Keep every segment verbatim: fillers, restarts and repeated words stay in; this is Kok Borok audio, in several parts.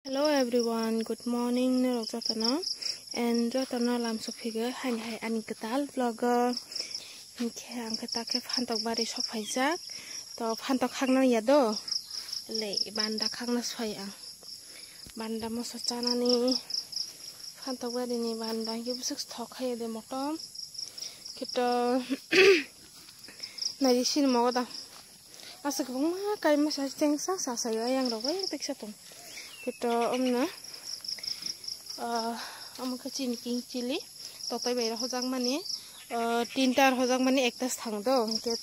Hello everyone, good morning norok jotono, and jotono lam sophigo haini hai ani kwtal vlog o. Hinkhe ang khe ta khe phantok bari sok phaijak, to phantok khakna ya do, le banda khakna soi ang, banda moso chanani, phantok bari ni banda hinkhe bwswk thok khai de motom khe to. Naidi sini mogo da. Asa kwbangma kaima sa chengsa sa sa yo yang rok bai teksa tong. Kito omna, ah, omo khe chini king chili. Totai bai hojak mani, ah, tinta hojak mani ekta thang do. Hinkhe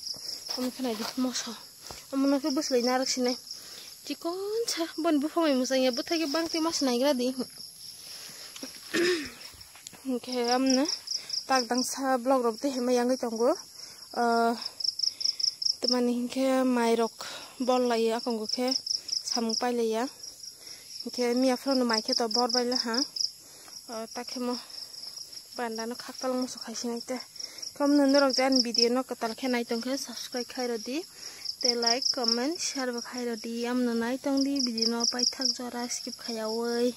omo khe naidi moso. Omo no khe bwslai narwk sinai. Chikon sa bon buphang bai mwsang ya bwthai khe bangtwi mas naigra di. Hinkhe amno tak dangsa vlog rok tei hema yangwi tongo. Ah, tamani hinkhe mairok bol laiya, akongo khe samung pailaiya. Hinkhe miya phano mai khe to bor baila ha. Ah, takhemo bandano khaktal musu khaisinai te. Komno norok je ani video no kwtal khe nai tongkhe subscribe khai rodi. Tei like, comment, share bo khai rodi. Amno nai tongdi video no paithak jora skip khaiyawi.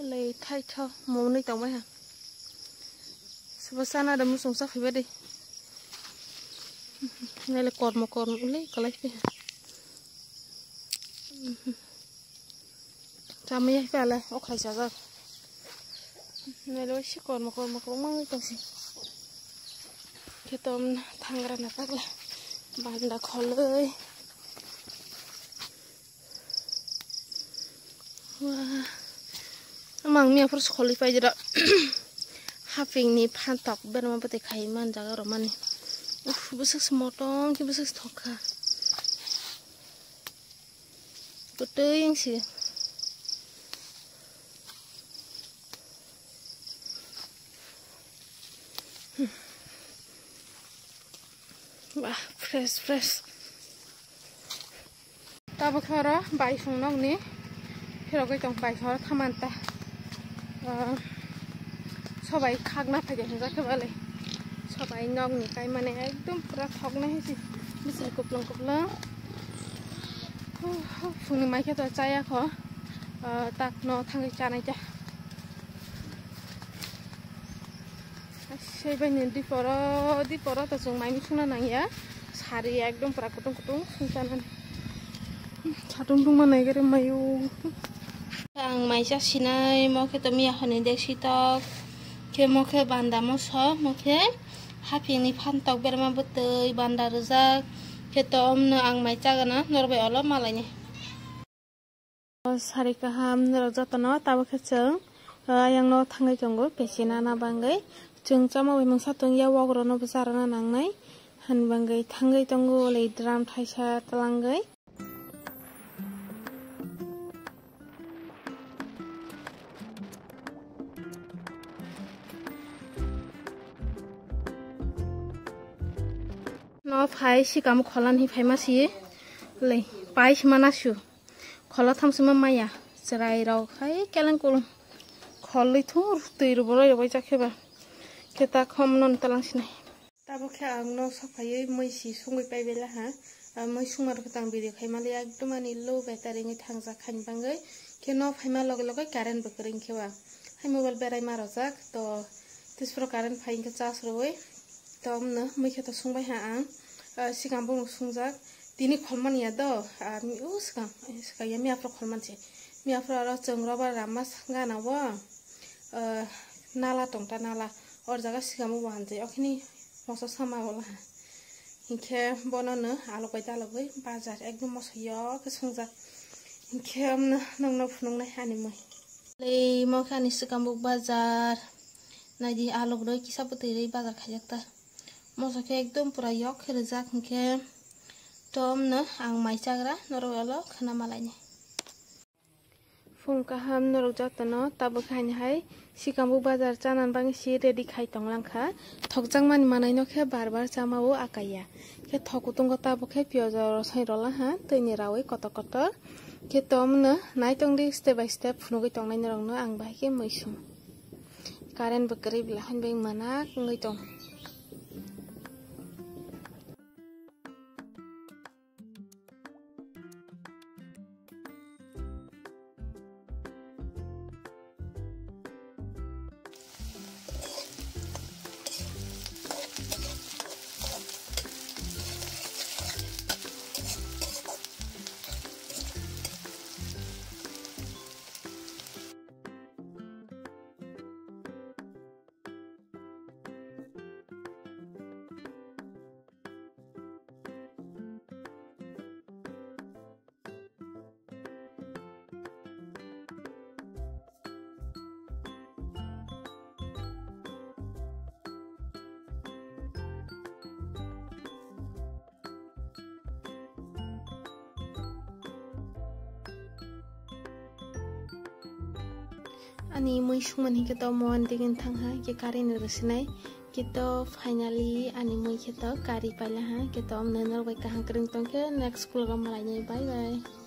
Lei thaitho mwnwi tongbai ha. Sobo sana da musung sa phaiba de. Nele kormo kormo le kalai phe. Chamai ya pala o khai sajak. Nele si kormo kormo kormo tongsi. Khetom thangra na takla. Banda kholoi. Wah. Amang miya phuru skholi pai jera. Haping ni phantok berma bwtwi khai man jaga rw mani. Uff, bwswk se motom khe bwswk se thok kha. Kwtwi wng si. Wah, fresh, fresh. Tabuk khe oro baisong nokni phirogwi tong, baisong oro thamanta. Ah, sobai khakna phaikhe hinjak khe bale. Sobai nokni kaimani ekdom pura thoknai hai se. Bisil kuplung kuplung. Huh, huh, phungni mai khe to chaya kho. Ah, tak no thangwi chanai ta. Saibai ni diporo, diporo to chwng mai sungna nangya. Sari ekdom pura kutung kutung sung chanani. Satung tungma nai gari mayu. Ang maisa sinai mo khe to miya hwnwi dek sitok. Khe mo khe banda moso, mo khe hapingni phantok berma bwtwi banda rwjak. Khe to omno ang mai chagana norbai olo malaini. O sari kaham norok jotono tabuk khe chwng, ah, ayang no thangwi tongo pesi nana bangwi. Chwng chama bai mungsa tongya wok rok no bwsa rwna nangnai. Hani bangwi thangwi tongo le drum thaisa twlangwi. No phai sikam kholan hi phai ma si le pai si mana su. Khola thamsima maya, chwrai rok hai keleng kulung. Kholwi thung twi rwbo roi rwbai chakhe ba. Khe ta khom non talang sinai. Tabuk khe ang nok sok phaiwi mui si sungwi pai bela ha. Ah, mui sungma rok tang video khai mali ekdom ani low battery wngwi thangjak khaini bangwi. Khe nok phaima loge loge current bo kwrwi khe ba. Hai mobile berai ma rojak to twispro current phai khe charge rwwi. Tomno mui khe to sungbai ha ang. Ah, sikang bumung sungjak. Tini kholmani ya do. Ah, mi-, o sikang, eh, sikang ya miya phuru kholman se. Miya phuru aro chwng roba rama gana o. Ah, nala tongta nala. Or jaga sikang bo wanjai. Okhini moso sama wala ha. Hinkhe bono no alok bai dalogwi bazar ekdom moso yok khe sungjak. Hinkhe omno nongno phunuknai ani mui. Lei mo khe ani sikang bo bazar. Naidi alok rwi kisa bwtwi rwi bazar khaijak ta. Moso khe ekdom pura yok khe rijak hinkhe tomno ang mai chagra norok olo khna malaini. Phung kaham norok jotono tabuk haini hai sikang bo bazar chanan bangwi si ready khai tong langkha. Thokjakmani manai no khe bar bar chama o akaiya. Khe thok kutung o tabuk khe piyaj rosoi rola ha twi ni rawi kotor kotor. Khe tomno nai tong di step by step phunugwi tongnai norok no ang bahai khe mui sung. Current bo kwrwi bela hwn bai manak wngwi tong. Ani mui sungmani hingke to mon digin thang ha, ke kari ni rwsinai. Ke to finally ani mui khe to kari paila ha, ke to amne norok bai kaham kwrwng tong khe next vlog o malai nai. Bye bye.